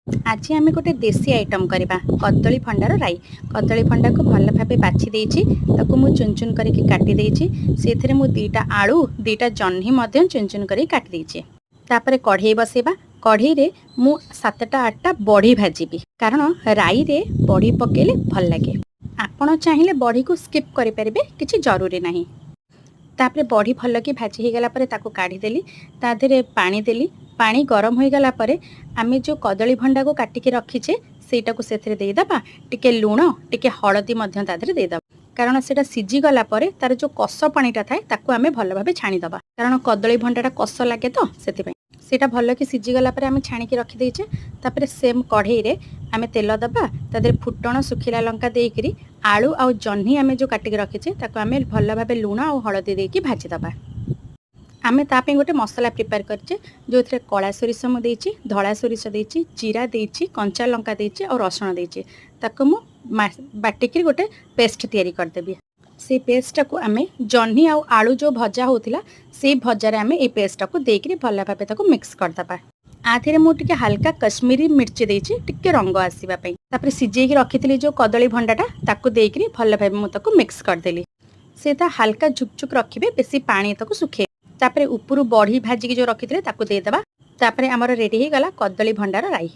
ଆଜି ଆମେ ଗୋଟେ ଦେଶୀ ଆଇଟମ୍ କରିବା, କଦଳୀ ଭଣ୍ଡାର ରାଇ। କଦଳୀ ଭଣ୍ଡାକୁ ଭଲ ଭାବେ ବାଛି ଦେଇଛି। ତାକୁ ମୁଁ ଚୁନ ଚୁନ କରିକି କାଟି ଦେଇଛି। ସେଥିରେ ମୁଁ 2ଟା ଆଳୁ, 2ଟା ଜହ୍ନି ମଧ୍ୟ ଚୁନ ଚୁନ କରିକି କାଟି ଦେଇଛି। ତାପରେ କଢ଼େଇ ବସେଇବା। କଢ଼େଇରେ ମୁଁ 7ଟା 8ଟା ବଢ଼ି ଭାଜିବି, କାରଣ ରାଇରେ ବଢ଼ି ପକେଇଲେ ଭଲ ଲାଗେ। ଆପଣ ଚାହିଁଲେ ବଢ଼ିକୁ ସ୍କିପ୍ କରିପାରିବେ, କିଛି ଜରୁରୀ ନାହିଁ। ତାପରେ ବଢ଼ି ଭଲକି ଭାଜି ହେଇଗଲା ପରେ ତାକୁ କାଢ଼ିଦେଲି। ତା ଦେହରେ ପାଣି ଦେଲି। ପାଣି ଗରମ ହୋଇଗଲା ପରେ ଆମେ ଯେଉଁ କଦଳୀ ଭଣ୍ଡାକୁ କାଟିକି ରଖିଛେ, ସେଇଟାକୁ ସେଥିରେ ଦେଇଦେବା। ଟିକେ ଲୁଣ, ଟିକେ ହଳଦୀ ମଧ୍ୟ ତା ଦେହରେ ଦେଇଦେବା, କାରଣ ସେଇଟା ସିଝିଗଲା ପରେ ତାର ଯେଉଁ କଷ ପାଣିଟା ଥାଏ, ତାକୁ ଆମେ ଭଲ ଭାବେ ଛାଣିଦେବା, କାରଣ କଦଳୀ ଭଣ୍ଡାଟା କଷ ଲାଗେ ତ ସେଥିପାଇଁ। ସେଇଟା ଭଲକି ସିଝିଗଲା ପରେ ଆମେ ଛାଣିକି ରଖିଦେଇଛେ। ତାପରେ ସେମ୍ କଢ଼େଇରେ ଆମେ ତେଲ ଦେବା। ତା ଦେହରେ ଫୁଟଣ, ଶୁଖିଲା ଲଙ୍କା ଦେଇକିରି ଆଳୁ ଆଉ ଜହ୍ନି ଆମେ ଯେଉଁ କାଟିକି ରଖିଛେ, ତାକୁ ଆମେ ଭଲ ଭାବେ ଲୁଣ ଆଉ ହଳଦୀ ଦେଇକି ଭାଜିଦେବା। ଆମେ ତା ପାଇଁ ଗୋଟେ ମସଲା ପ୍ରିପେୟାର କରିଛେ, ଯେଉଁଥିରେ କଳା ସୋରିଷ ମୁଁ ଦେଇଛି, ଧଳା ସୋରିଷ ଦେଇଛି, ଜିରା ଦେଇଛି, କଞ୍ଚା ଲଙ୍କା ଦେଇଛି ଆଉ ରସୁଣ ଦେଇଛି। ତାକୁ ମୁଁ ବାଟିକିରି ଗୋଟେ ପେଷ୍ଟ ତିଆରି କରିଦେବି। ସେଇ ପେଷ୍ଟଟାକୁ ଆମେ ଜହ୍ନି ଆଉ ଆଳୁ ଯେଉଁ ଭଜା ହେଉଥିଲା, ସେଇ ଭଜାରେ ଆମେ ଏଇ ପେଷ୍ଟଟାକୁ ଦେଇକିରି ଭଲ ଭାବେ ତାକୁ ମିକ୍ସ କରିଦେବା। ଆ ଦେହରେ ମୁଁ ଟିକେ ହାଲକା କଶ୍ମୀରୀ ମିର୍ଚି ଦେଇଛି, ଟିକେ ରଙ୍ଗ ଆସିବା ପାଇଁ। ତାପରେ ସିଝେଇକି ରଖିଥିଲି ଯେଉଁ କଦଳୀ ଭଣ୍ଡାଟା, ତାକୁ ଦେଇକିରି ଭଲ ଭାବେ ମୁଁ ତାକୁ ମିକ୍ସ କରିଦେଲି। ସେଇଟା ହାଲକା ଝୁକଝୁକ ରଖିବେ, ବେଶୀ ପାଣି ତାକୁ ଶୁଖେଇ। ତାପରେ ଉପରୁ ବଢ଼ି ଭାଜିକି ଯେଉଁ ରଖିଥିଲେ, ତାକୁ ଦେଇଦେବା। ତାପରେ ଆମର ରେଡ଼ି ହେଇଗଲା କଦଳୀ ଭଣ୍ଡାର ରାଇ।